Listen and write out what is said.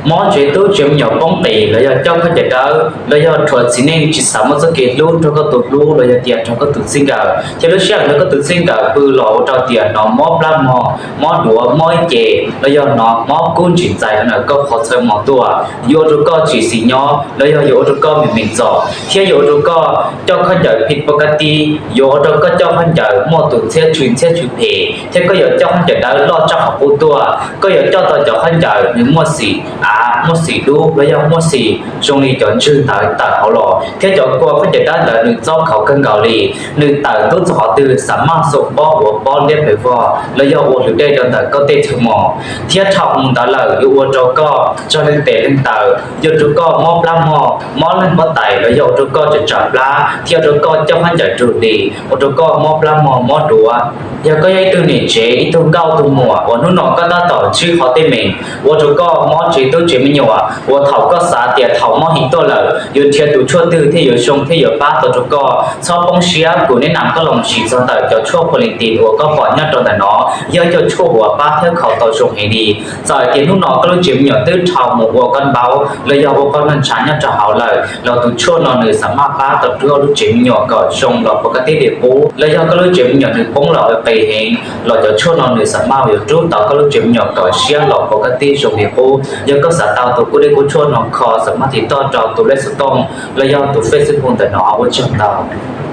Mob tsev tub tsev me nyuam poob qis los yog coj khaub ncaws dawb los yog rhuav txiv neej tsis xav muaj txoj kev hlub rau koj tus hlub los yog tias rau koj tus txij nkawm, thiab lub sij hawm ntawd koj tus txij nkawm pw los ua rau tias hnov mob plab mog, mob duav, mob ib ce, los yog hnov mob kub ntsis ntxais ntawm koj qhov txhais mos tuaj, yuav ua rau koj tsis xis nyob los yog yuav ua rau koj meem meem txom, thiab yuav ua rau koj coj khaub ncaws phij pov kab tib, yuav ua rau koj coj khaub ncaws muaj tus ntxhiab tshwm ntxhiab tshwm phem, thiab koj yuav coj khaub ncaws dawb loj tshaj qhov qub tuaj. Koj yuav coj tau cov khaub ncaws nws muaj xim av, muaj xim dub los yog muaj xim zoo li cov ntswg ntawd tawm hauv los, thiab cov kua khaub ncaws dawb ntawd nws txob khauv kawg nkaus li. Nws tawm tub txog qhov twg xam maj xuas pob huav pob liab pes vog los yog ua hlwv dej rau ntawm koj tej chaw mos. Thiab dhau mus ntawd lawm yuav ua rau koj tsog leej tes leej taw, yuav ua rau koj mob plab mog, mob leeg huab tais los yog ua rau koj tsam tsam plab, thiab ua rau koj coj khaub ncaws rus hlis, ua rau koj mob plab mog mob duav. Yog koj yog ib tug niam tsev, ib tug nkauj tug muam uas hnub no koj tab tom ntsib qhov teeb meem ua rau koj mob tsev tub tsev me nyuam, uas thaum koj xav tias thaum mob heev tuaj lawm yuav nrhiav tus tshuaj twg thiaj yuav zoo thiab yuav pab tau rau koj, txhob poob siab, kuv neb nam koj los mus sim txog ntawm cov tshuaj pua li ti uas koj pom nyob rau ntawm no, yog cov tshuaj uas pab thiab khaus tau zoo heev li. Txawm hais tias hnub no koj lub tsev me nyuam twb dhau mus ua koj npaub los yog ua koj noj ntshav nyob rau hauv lawm los tus tshuaj no nws xam maj pab tau rau koj lub tsev me nyuam kom zoo los pov koj tib li qub, los yog koj lub tsev me nyuam nws poob los qis heev los cov tshuaj no nws xam maj yuav rub tau koj lub tsev me nyuam kom siab los pov koj tib zoo li qub. Yog koj xav tau tus kub dej kub tshuaj no kho xam maj tiv toj rau tus lej xov tooj los yog tus Facebook ntawm no. Ua tsaug ntau.